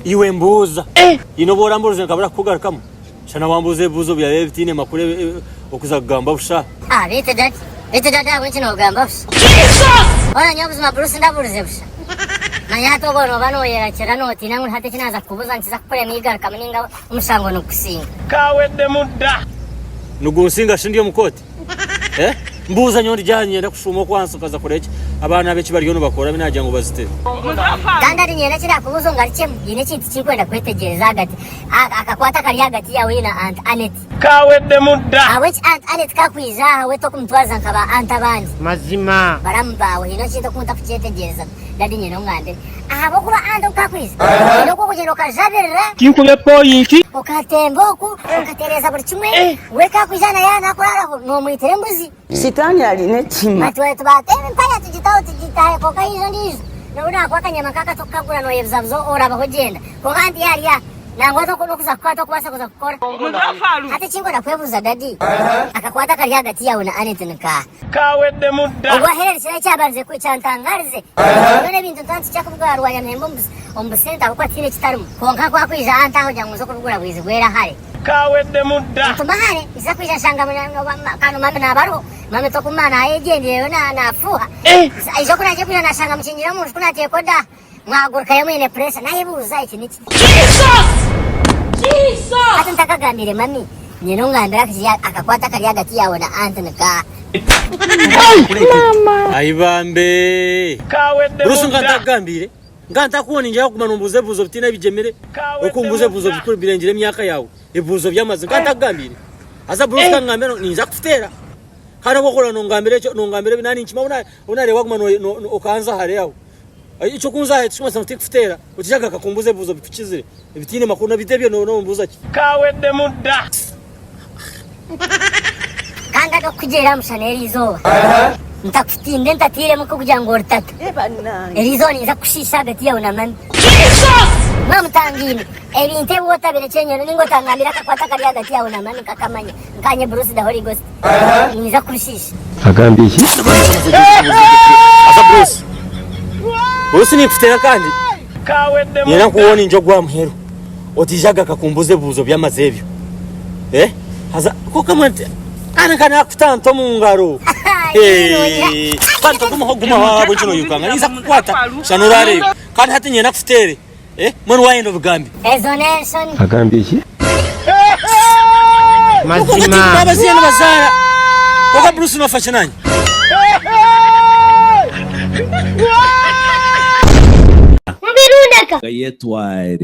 Iwe mbuuza. Haine obu orambuurize nkabura kukugarukamu? Shana wambuuza ebibuuzo byawe ebitaine makuru okuza kugamba busha. Ah, beitu daddy, beitu daddy ahabw'enki noogamba busha? Hoona nyowe buzima Bruce ndabuurize busha? Manya hati obwo nooba nooyerakira nootiina ngu hati eki naaza kukubuuza nikiza kukurema eigarukamu nainga omushango nigukusinga. Kaweddemu dda. Nigunsinga shi ndi omu kooti? Eh? Mbuuza nyowe ndi aha niinyenda kushuuma okwo ahansi nkaza kureeba eki abaana aba eki bariyo nibakora abu naagira ngu bazitire. Kandi hati niinyenda eki naakubuuza ongarukyemu. Haine ekintu eki ndikwenda kwetegyereza ahagati, akakwate akari ahagati yaawe na Aunt Annet. Kaweddemu dda. Ahabw'enki Aunt Annet ku akwija aha we tokumutwariza nka ba aunt abandi? Mazima. Baramu baawe haine ekintu oku ntakukyetegyereza Daddy nyine ongambire. Ahabw'okuba aunt oku akwija haine oku okugyenda okajabirira. Tinkube point. Okatemba oku okatereeza buri kimwe. We ku akwija na yaaba naakuraaraho noomwitira embuzi. Sitaani aine ekihima. Bati tubateera empaya tugitaho tugitaho kwonka haija ondiijo nobu naakuha akanyama nk'aka tokukagura nooyebuzabuza orabaho ogyenda. Kwonka hati yaarya nangwa n'okuza kukora tokubaasa kuza kukora. Hati eki ndikwenda kwebuuza daddy, akakwate akari ahagati yaawe na Annet ni kaaha? Kaweddemu dda. Obwo aheererukire ekyabandize kyantangaarize, byona ebintu ntaba ntikija kubigura rwanyamihembe omu busente ahabw'okuba tihaine ekitarimu. Kwonka ku akwija aha ntaho ngira ngu nze okubigura bwizigwera hare. Kaweddemu dda. Ntuma hare, nza kwija nshanga kanu mami naaba ariho, mami tokumanya naayegyendeire naafuuha. Aija oku naagiye kwija naashanga mukingire omu nju ku naateeka oda. Mwagurukayo mwine pressure nayebuuza eki niki. Hati ntakagambire mami nyine ongambire akakwate akari ahagati yaawe na aunt nikaaha. Ayi bambe! Bruce nka ntakugambiire? Nka ntakuwoningira kuguma nombuuza ebibuuzo bitaine ebigyemire, orikumbuuza ebibuuzo bikuru birengire emyaka yaawe, ebibuuzo by'amazima. Nka ntakugambiire? Haza Bruce ka ngambe ninza kukuteera. Kandi obu orikuhurira nongambira ekyo, nongambira ebi naaninkima obu naareeba waguma okanza hare aho. Eky'okunza tikimanyisa ngu tinkukuteera. Otaija nkakumbuuza ebibuuzo bikukizire ebitaine makuru na beitu ebyo nombuuza ki? Kaweddemu dda. Kandi hati okukugyera aha mushana eri izooba ntakutinde ntatairemu nk'okugira ngu ori tata. Eri izooba ninza kukushiisha ahagati yaawe na mami. Mwamutangaine ebintu ebi otabire kyenyine ninga otangambire akakwate akari ahagati yaawe na mami nkakamanya nkanye Bruce the Holy Ghost. Ninza kukushiisha. Agambye ki? Haza Bruce. Bruce ninkuteera kandi Kaweddemu nyenda dda. nkuwoninge ogwa muheru. Otaija gakakumbuuza ebibuuzo by'amazi ebyo. Eh? Haza kwonka mbwenu ti- kandi nka nakuta nta omu ngaro. Eh, Kandi togumaho gumaho ahabw'enki noyirukanga ninza kukukwata shana orareeba. Kandi hati niinyenda nkuteere. Eh, mbwenu waayenda obigambe. Ezo n'enshoni. Agambye ki? Kwonka Mazima. tinkuba abazaire nibazaara. Kwonka Bruce noofa ki naanye? Mubirundeka. Gayetware.